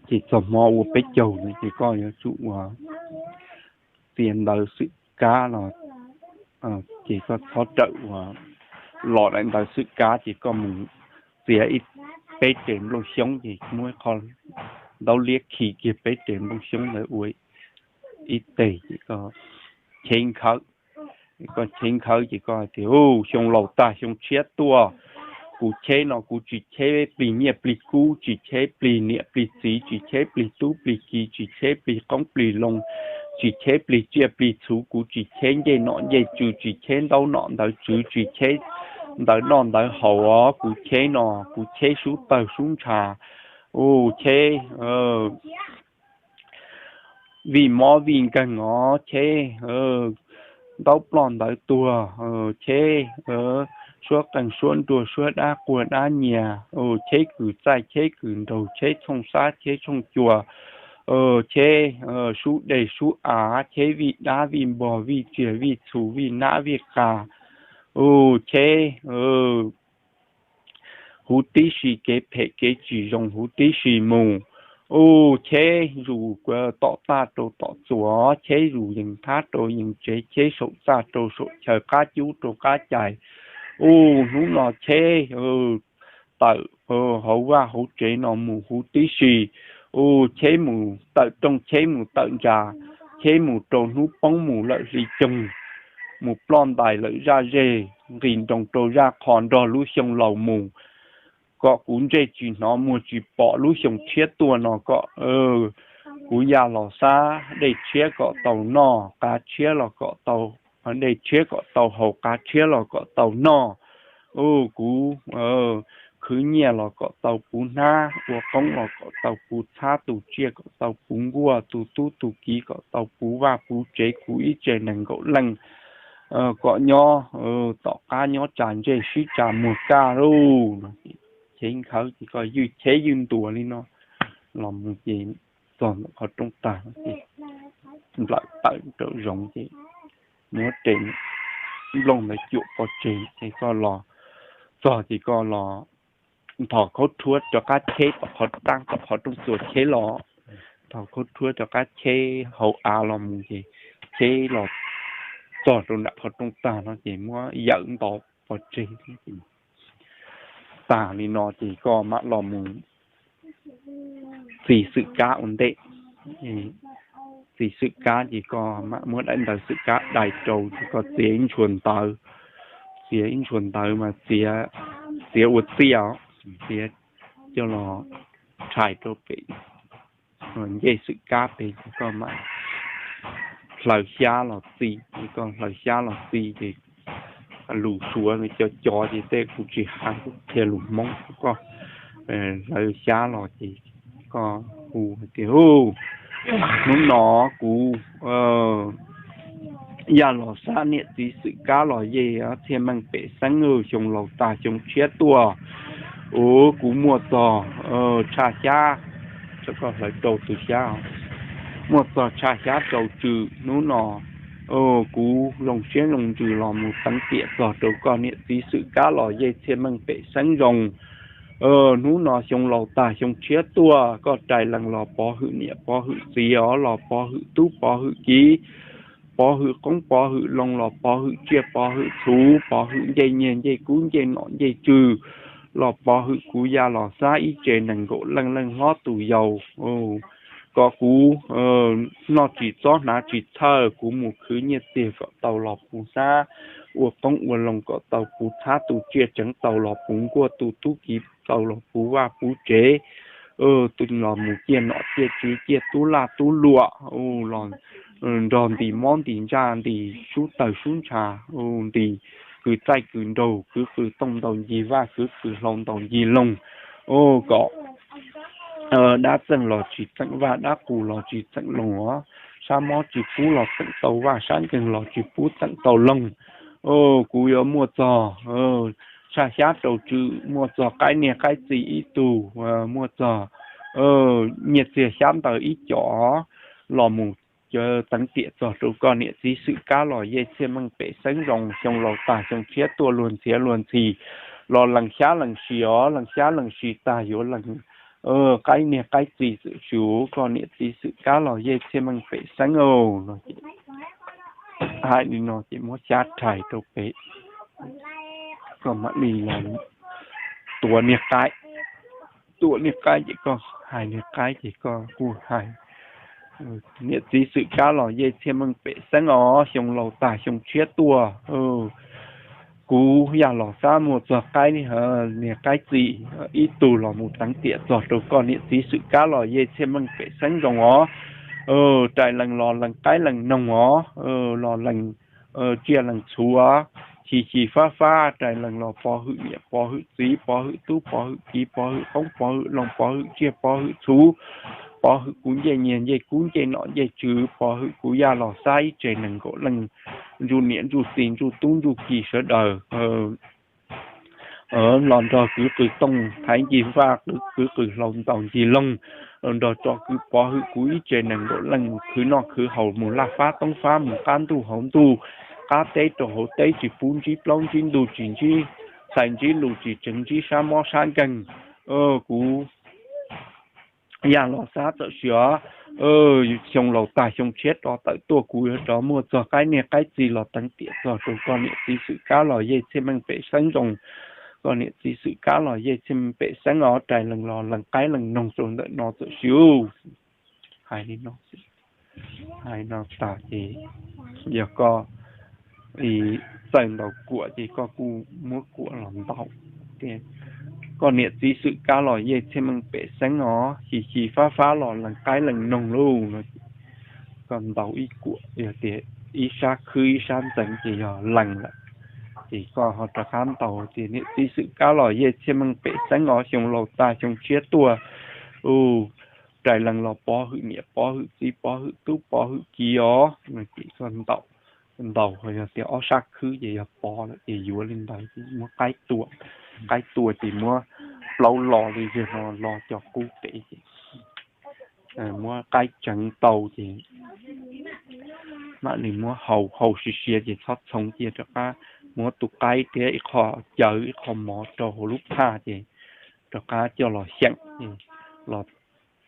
Ces txog hmo ua peb caug no ces koj yuav tsum ua txiav ntawv xwm kab los, ces koj txhob rawm ua los daim ntawv xwm kab ces koj mus txiav ib peb re nplooj xyoob ces muab ib qho ntaub liab khi kiag peb re nplooj xyoob ntawd ua ib teg ces koj cheb nkhawv. Koj cheb nkhawv ces koj hais tias, u, xyoo laus tag xyoo tshiab tuaj, kuv cheb no kuv tsis cheb plig nyiaj plig kub, tsis cheb plig niam plig txiv, tsis cheb plig tub plig ki, tsis cheb plig qoob plig loo, tsis cheb plig tsiaj plig txhu, kuv tsis cheb ncej nom ncej tswv, tsis cheb ntaub nom ntawv tswv, tsis cheb ntawv noj ntawv haus os, kuv cheb no kuv cheb sub tawg sub ntsha, u, cheb vij mob vij nkeeg os, cheb ntaub ploj ntawv tuag, cheb suab qeej suab nruas suab dab quag dab nyias, cheb kws txaij cheb kws nraug cheb tshooj sab cheb tshooj cua, cheb sub dej sub av, cheb vij dab vij npog vij tsiaj vij txhu vij nab vij qa, u, cheb huv tib si, kev phem kev tsis zoo huv tib si mus, u, cheb zus tom taj rau tom txuas, cheb zus yees thab rau yees tsev, cheb saum txaj rau saum chaw, qab cub rau qab cais, u, hnub no cheb tawm hauv vaj hauv tsev no mus huv tib si, u, cheb mus tawm rooj cheb mus tawm ntsa, cheb mus rau hnub poob mus lawm hli coog, mus ploj ntais lawm zaj zeg, nqis nroos rau zaj qho nrog lub xyoo laus mus, kom kuv ntsej tsis hnov muag tsis pom lub xyoo tshiab tuaj no kom kuv ya los xab dej tshiab kom tau noj, qav tshiab los kom tau, dej tshiab kom tau haus, qav tshiab los kom tau noj, u, kuv khwv nyiaj los kom tau puv hnab, ua qoob los kom tau puv txhab, tu tsiaj kom tau puv nkuaj, tu tub tu kiv kom tau puv vaj puv tsev, kuv ib tse nees nkaum leej kom nyob tom qab nyob tsa ntsej sib tsa muag kaj lauj. Cheb nkhawv ces koj ywj cheb ywj ntuas li no los mus ces txog ntawm qhov rooj tag ces nplawm tawm rau zoov ces muab re nplooj ntawd cuam pov tseg ces koj los txog ces koj los nthos khaub rhuab rov qab cheb tom qhov rooj txuas cheb los, nthos khaub rhuab rov qab cheb hauv av los mus ces cheb los txog rau nram qhov rooj tag no ces muab yawm nto pov tseg. Tag li no ces koj mam los mus txiav xwm kab ua ntej. Txiav xwm kab ces koj mam muab daim ntawv xwm kab dai rau ces koj txiav ib ntshua ntawv, txiav ib ntshua ntawv mas txiav, txiav ua txiaj, txiav coj los rhais rau pem ncej xwm kab pem ces koj mam hlaws xyab los txi, ces koj hlaws xyab los txi ces lus Suav co co ces tej kuv tsis hais, kuv qhia lus Hmoob, koj hlaws xyab los ces koj hu hais tias, hnub no kuv ya los xab niam txiv xwm kab los yej txhiaj meej pem xeeb, xyoo laus tag xyoo tshiab tuaj, u, kuv muaj txog tshaj xyab, koj hlaws rau tus xyab, muaj txog tshaj xyab rau tswm hnub no, kuv zoo siab zoo ntsws los mus teev tiam txog rau koj niam txiv xwm kab los yej txhiaj meej pem xeeb zoo. Hnub no xyoo laus tag xyoo tshiab tuaj, koj rais lees los pov hwm niam pov hwm txiv os, los pov hwm tub pov hwm kiv, pov hwm qoob pov hwm loo, los pov hwm tsiaj pov hwm txhu, pov hwm ncej nyiaj ncej kub ncej nom ncej tswv, los pov hwm kuv ya los xab ib tse nees nkaum leej leej hlob tus yau, kom kuv noj tsis txob hnav tsis txhawj, kuv mus khwv nyiaj txiag kom tau los puv hnab, ua qoob ua loo kom tau puv txhab, tu tsiaj tseev tau los puv nkuaj, tu tub kiv tau los puv vaj puv tsev, tu los mus ciaj nom ciaj tswv ciaj tub laj tub luam, los nrog ntim mob ntim ntsaj ntim sub tawg sub ntsha, ntim kws txaij kws nraug, kwv kws tooj ntaus ncig vaj, kwv kws hlau ntaus ncig loog, kom dab txeej los tsis txeem vaj, dab qus los tsis txeem loog os, sab mob tsis pub los txeem tau vaj, sab nkeeg los tsis pub txeem tau loog. Kuv yuav muaj txog tshaj xyab rau tswm, muaj txog qaib niag qaib txiv ib tug, muaj txog nyiaj txiag xyab ntawv ib co, los mus teev tiam txog rau koj niam txiv xwm kab los yej txhiaj meej pem xeeb zoo, xyoo laus tag xyoo tshiab tuaj luag ntxhiav luag ntxhi, los lees xyab lees si os, lees xyab lees si tag yuav lees qaib niag qaib txiv txwm sub, koj niam txiv Xwm Kab los yej txhiaj meej pem xeeb os no. Hais li no ces muab xyab rhais rau pem, koj mam li los tuav niag qaib, tuav niag qaib ces koj hais niag qaib ces koj kuj hais, niam txiv Xwm Kab los yej txhiaj meej pem xeeb os, xyoo laus tag xyoo tshiab tuaj, kuv yaj los xab muaj txog qaib, niag qaib txiv ib tug los mus teev tiam txog rau koj niam txiv Xwm Kab los yej txhiaj meej pem xeeb zoo os. Rais lees los lees qaib lees noog os, los lees tsiaj lees txhu, xyis xyis fab fab, rais lees los pov hwm niam pov hwm txiv, pov hwm tub pov hwm kiv, pov hwm qoob pov hwm loo, pov hwm tsiaj pov hwm txhu, pov hwm kuv ncej nyiaj ncej kub ncej nom ncej tswv, pov hwm kuv yaj los xab ib tse nees nkaum leej, ntsuj niam ntsuj txiv ntsuj tub ntsuj ki sawv daws los nrog kwv qws tooj thaiv ncig vaj, kwv qws hlau ntaus ncig loog, los nrog tso kwv pov hwm kuv ib tse nees nkaum leej mus khwv noj khwv haus, mus laj fab toob fab, mus qab ntuj hauv ntuj, qab teb rau hauv teb, tsis pub ntsib plaub ntsib ntuj, tsis ntsib txais ntsib lus, tsis tseev ntsib sab mob sab nkeeg. Kuv yaj los xab txawm siav, xyoo laus tag xyoo tshiab rov tawm tuaj kuv yuav rov muaj txog qaib niag qaib txiv los teev tiam txog rau koj niam txiv Xwm Kab los yej txhiaj meej pem xeeb zoo. Koj niam txiv Xwm Kab los yej txhiaj meej pem xeeb os, rais lees los lees qaib lees noog rau ntawm no txawm siav. Hais li no, hais no tas ces yog koj txawj ntaus kuam ces koj kuj muab kuam los ntaus tias, koj niam txiv Xwm Kab los yej txhiaj meej pem xeeb os, xyis xyis fab fab los lees qaib lees noog lauj no. Koj ntaus ib kuam yog tias ib sab khwb ib sab ntxeev ces yog lees lawm. Ces koj ho rov qab ntaus tias niam txiv Xwm Kab los yej txhiaj meej pem xeeb os, xyoo laus tag xyoo tshiab tuaj, rais lees los pov hwm niam pov hwm txiv pov hwm tub pov hwm kiv os no. Ces koj ntaus, ntaus yog tias ob sab khwb ces yog pov lawm ces yuav li ntawd ces muab qaib tua, qaib tua ces muab plaub lo li zog no lo cov qub pem ces muab qaib tseev tau ces mam li muab hau, hau siav siav ces txhob txhoov cia, rov qab muab tus qaib thiab ib qho cawv ib qho mov rau hauv lub phaj ces rov qab coj los xyeem, los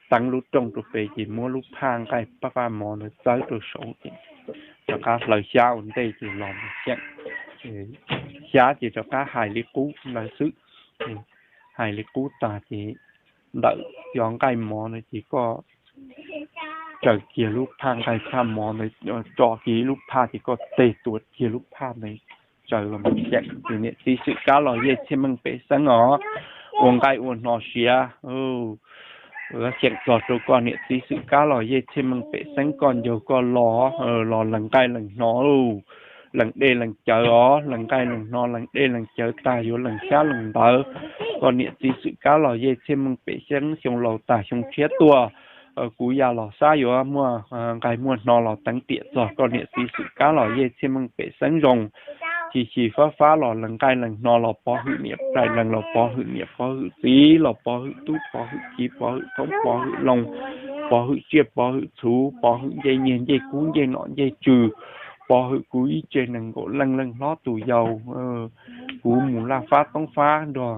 teev lub rooj rau pem ces muab lub phaj nqaij phaj mov ntawd txawb rau saud ces rov qab hlaws xyab ua ntej ces los mus xyeem. Xyab ces rov qab hais li qub ntawd xwb. Hais li qub tag ces ntawm cov nqaij mov ntawd ces koj tsaws kiag lub phaj nqaij phaj mov ntawd, tso kiag ib lub phaj ces koj tes tuav kiag lub phaj ntawd tsaws los mus xyeem ces niam txiv Xwm Kab los yej txhiaj meej pem xeeb os, ua nqaij ua hno siav, xyeem txog rau koj niam txiv Xwm Kab los yej txhiaj meej pem xeeb, koj ncaug koj los, los lees nqaij lees hno, lees dej lees cawv os, lees nqaij lees hno lees dej lees cawv tag yuav lees xyab lees ntawv. Koj niam txiv Xwm Kab los yej txhiaj meej pem xeeb, xyoo laus tag xyoo tshiab tuaj, kuv yaj los xab yuav muaj nqaij muaj hno los teev tiam txog koj niam txiv Xwm Kab los yej txhiaj meej pem xeeb zoo. Xyis xyis fab fab los lees nqaij lees hno los pov hwm niam, rais lees los pov hwm niam pov hwm txiv, los pov hwm tub pov hwm kiv pov hwm qoob pov hwm loo, pov hwm tsiaj pov hwm txhu, pov hwm ncej nyiaj ncej kub ncej nom ncej tswv, pov hwm kuv ib tse nees nkaum leej leej hlob tus yau, kuv mus laj fab toob fab nrog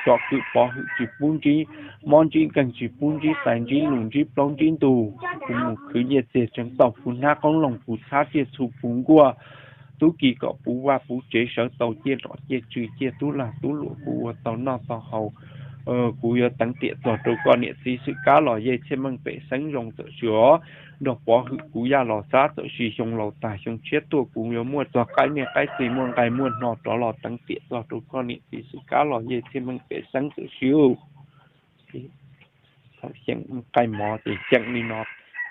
tso kwv pov hwm tsis pub ntsib mob ntsib nkeeg, tsis pub ntsib txais ntsib lus ntsib plaub ntsib ntug, kuv mus khwv nyiaj txiag tseev tau puv hnab qoob loo, puv txhab tsiaj txhu puv nkuaj, tub ki kom puv vaj puv tsev, sawv tau ciaj nom ciaj tswv, ciaj tub lag tub luam kuv ua tau noj tau haus. Kuv yuav teev tiam txog rau koj niam txiv Xwm Kab los yej txhiaj meej pem xeeb zoo txawm sim os, nrog pov hwm kuv yaj los xab txawm sim xyoo laus tag xyoo tshiab tuaj kuv yuav muaj txog qaib niaj qaib txiv muaj nqaij muaj hno rov los teev tiam txog rau koj niam txiv Xwm Kab los yej txhiaj meej pem xeeb txawm sim. Thaum xyeem nqaij mov ces xyeem li no,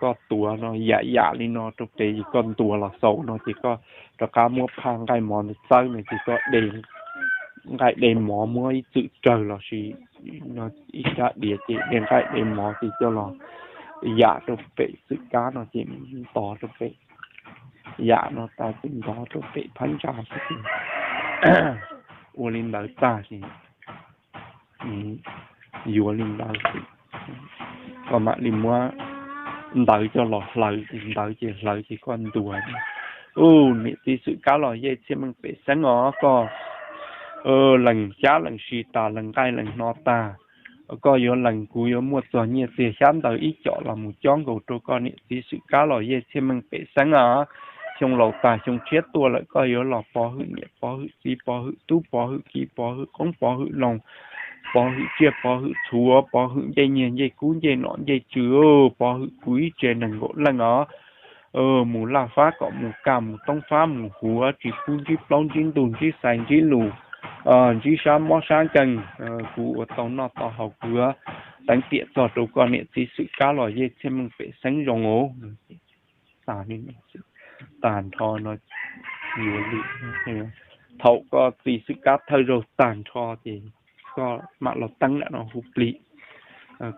koj tuav no yam yam li no rau pem ces koj ntuas los xaus no ces koj rov qab muab phaj nqaij mov ntawd txawb no ces koj de nqaij de mov muab ib txwm rawg los sis ib rab diav ces de nqaij de mov ces coj los yam rau pem Xwm Kab no ces ntov rau pem, yam no tas ces ntov rau pem phab ntsa xwb ces ua li ntawd tag ces yuav li ntawd ces koj mam li muab ntawv coj los hlawv ces ntawv ces hlawv ces koj ntuas, u, niam txiv Xwm Kab los yej txhiaj meej pem xeeb os, koj lees xyab lees sis tas lees nqaij lees hno tag Koj yuav lees kuv yuav muaj txog nyiaj txiag xyab ntawv ib co los mus cob nkaus rau koj niam txiv Xwm Kab Los Yej Txhiaj Meej pem xeeb os. Xyoo laus tag xyoo tshiab tuaj lawm koj yuav los pov hwm niam pov hwm txiv pov hwm tub pov hwm ki pov hwm qoob pov hwm loo, pov hwm tsiaj pov hwm txhu, pov hwm ncej nyiaj ncej kub ncej nom ncej tswv, pov hwm kuv ib tse nees nkaum leej os. Mus laj fab kom mus kaj mus toob fab mus huv, tsis pub ntsib plaub ntsib ntug ntsib xais ntsib lus, ntsib sab mob sab nkeeg. Kuv ua tau noj tau haus kuv yuav teev tiam txog rau koj niam txiv Xwm Kab Los Yej Txhiaj Meej pem xeeb zoo os. Tag nrho no yuav li, thaum koj txiv Xwm Kab thawj zaug tag nrho ces koj mam los teeb nram no hu plig.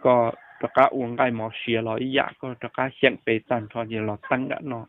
Koj rov qab ua nqaij mov siav los ib yam, koj rov qab xyeem pes tag nrho ces los teeb nram no.